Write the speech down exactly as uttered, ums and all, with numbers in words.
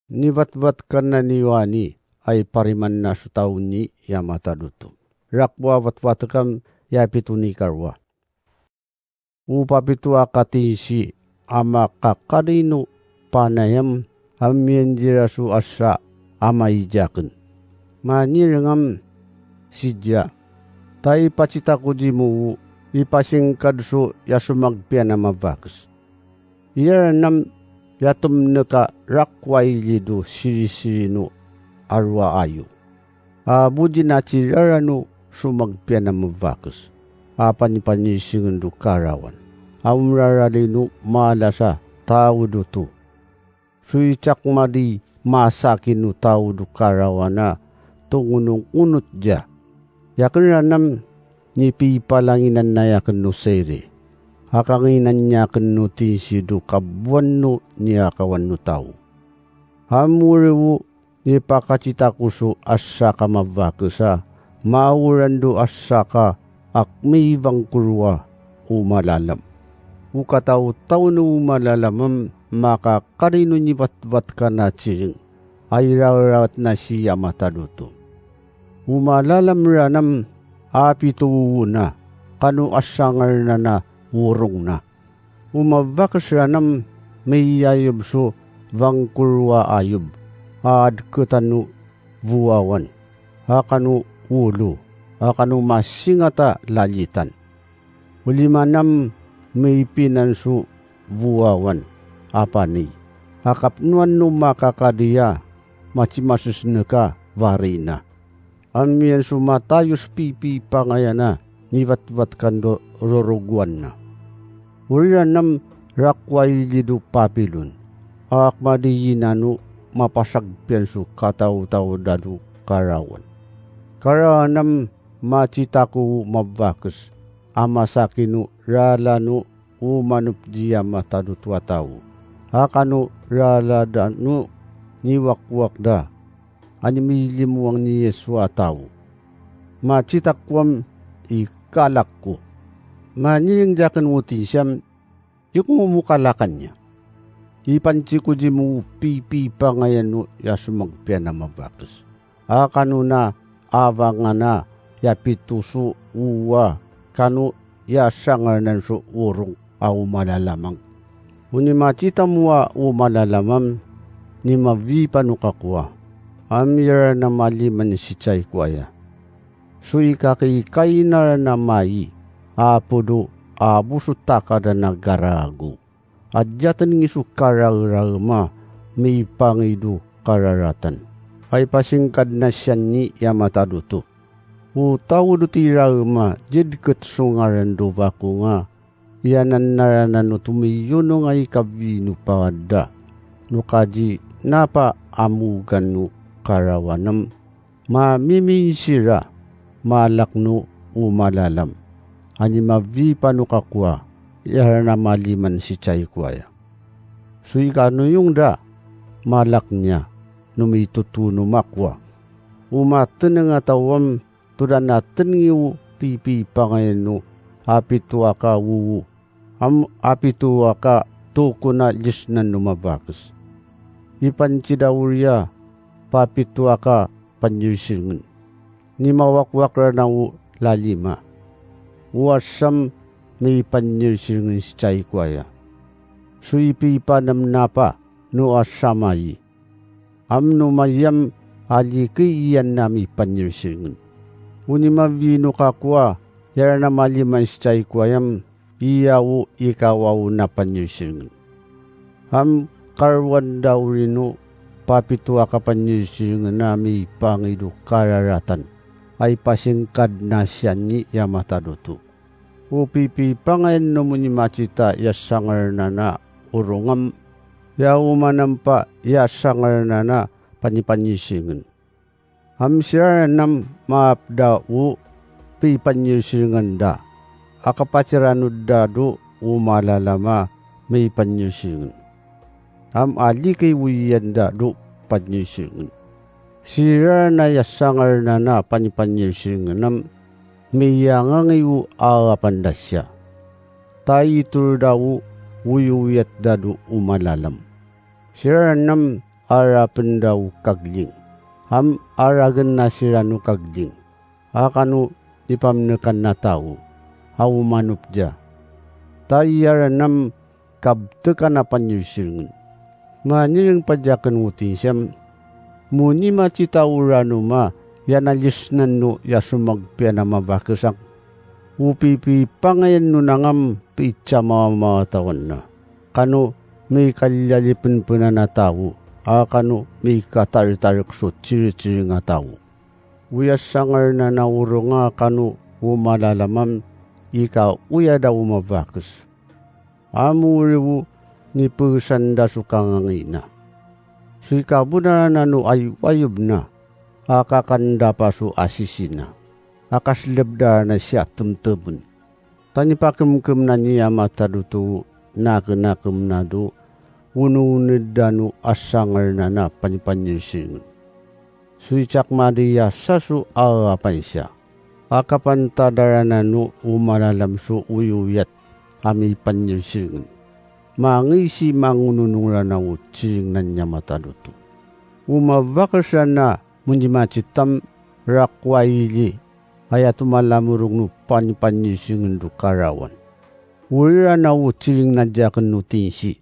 Nibatbat kananiwa ni, ai pariman na so taw ni ya matad oto. Rakwa batbat kam ya pito ni karwa. O papitoaka tinsi a makakadai no panayam, a miyanjira so asa a maidiakn. Manireng am sidia. Taw i pacitak o dimo o i pasingkad so ya somagpiyan a mabakes. Iyaran am ya tomneka rakwa ilido sirisiri no aroa ayo. A bodi na tirara no somagpiyan a mabakes a panipanirsingan do karawan. A omrarali no malas a taw doto. So i cakmadi masaki no taw do karawan a tongonongonot dia. Yaken ran am ni pipalanginan na yaken no sere. A kanginan yaken no tinsi do kaboan no ni akawan no taw. Am were o ni pakacitak o so asaka mabakes a maoran do asaka ak mi bangkoroa o malalam. O kataotaon o malalam am makakadai no nibatbat ka na cireng. Ai raoraot na si ya matad oto. O malalam ran am a pito o wona kano asangar na na orong na. O mabakes ran am miyayob so bangkoroa ayob a adketan o voawan a kano olo a kano masingat a lalitan. O liman am mipinan so voawan a paney a kapnoan no makakadai a matimasesnek a varina. Amiyan so matayos pipipangayan a nibatbat kan do rorogoan na. Oriran am rakwa ilido Papilon a kmadiyinan o mapasagpiyan so kataotaoda do karawan. Karawan am macitak o mabakes a masaki no rala no o manopdi a matad oto a taw a kano rala da no niwakwak da a ni milimowang ni Yesu a taw. Macitak ko am i kalak ko. Manireng diaken o tinsi am, iko mo kalakan ya. I panci ko dimo o pipipangayan o ya somagpiyan a mabakes a kano na abangan a ya pito so owa kano ya sangar nan so orong a o malalam ang. O ni macitam wa o malalam am ni mabipa no kakowa. Am iyaran a maliman si caikowa ya. So i kakikaina ran a mai a podo a bo so takad a na garago. A diyaten ngi so kararaem a mipangi do kararatan. Ai pasingkad na siyan ni ya matad oto. O taw do tiraem a diyedket so ngaran do bakong a iyananaranan o tomiyonong a i kabi no pawad da. No kaji napa a mogan no karawan am mamiminsira malak no o malalam. A ni mabipa no kakowa iyaran a maliman si caikowa ya. So i kanoyong da malak niyan no mitoto no makowa. O mateneng a taw am todan a tenengi o pipipangayan o a pitoaka wowo am a pitoaka tokon a lisnan o mabakes. I panci da wori a papitoaka panyirsirengen. Ni mawakwak ran a o lalima. O asam mi panyirsirengen si caikowa ya. So i pipanam napa no asam ai. Am no mayam a likey iyan a mi panyirsirengen. O ni mabi no kakowa iyaran a maliman si caikowa yam iya o i kawawa na panyirsirengen. Am karowan da wori no papitoaka panyirsirengen a mi pangi do kararatan. Ai pasingkad na siyan ni ya matad oto. O pipipangayan no mo ni macita ya sangar nan a orong am ya o manampa ya sangar nan a panipanyirsirengen. Am siranan am maap da o pipanyirsirengen da a kapatiranod da do o malalam a mi panyirsirengen. Am a likey o iyan da do panyirsirengen. Siranan a ya sangar nan a panipanyirsirengen am miyangangey o arapan da siya. Tayi toro da o woyowoyat da do o malalam. Siranan am arapen dau kagling, am aragen na siran o kagling, a kano nipamnekan na tao, a umanop dia. Tayi aranam kabtekan a panyirsiringen. Manireng padiaken o tingsiem, monima titao rano ma ya na lisnan no ya somagpian a mabakesang. O pipipangayan no nangam pitiamamawataw anna. Kano mikaliyalipenpenan a tao, a kano mikatartarek so tiretireng a tao. Oya sangar nana o ronga kano o malalamam ika oya da o mabakes. Am oriwo ni pesan da so kangangi na. So ikabona nano ayob-ayob na, a kakandapa so asisi na. A kaseleb da na si atemtemen. Tanipakemkem na ni a matado to nakenakem na do, onononed da no a sangar nana panipanyirsiringen. So itiak madi a sa so a apansa. A kapantad aran nano o malalam so oyoyat a mipanyirsiringen. Mangisi mangononong rana o tiring na ni a matado to. O mabakes rana monima titam rakwai ili, a ya tomalamorong no panipanyirsiringen do karawan. Ori rana o tiring na diaken o tingsi,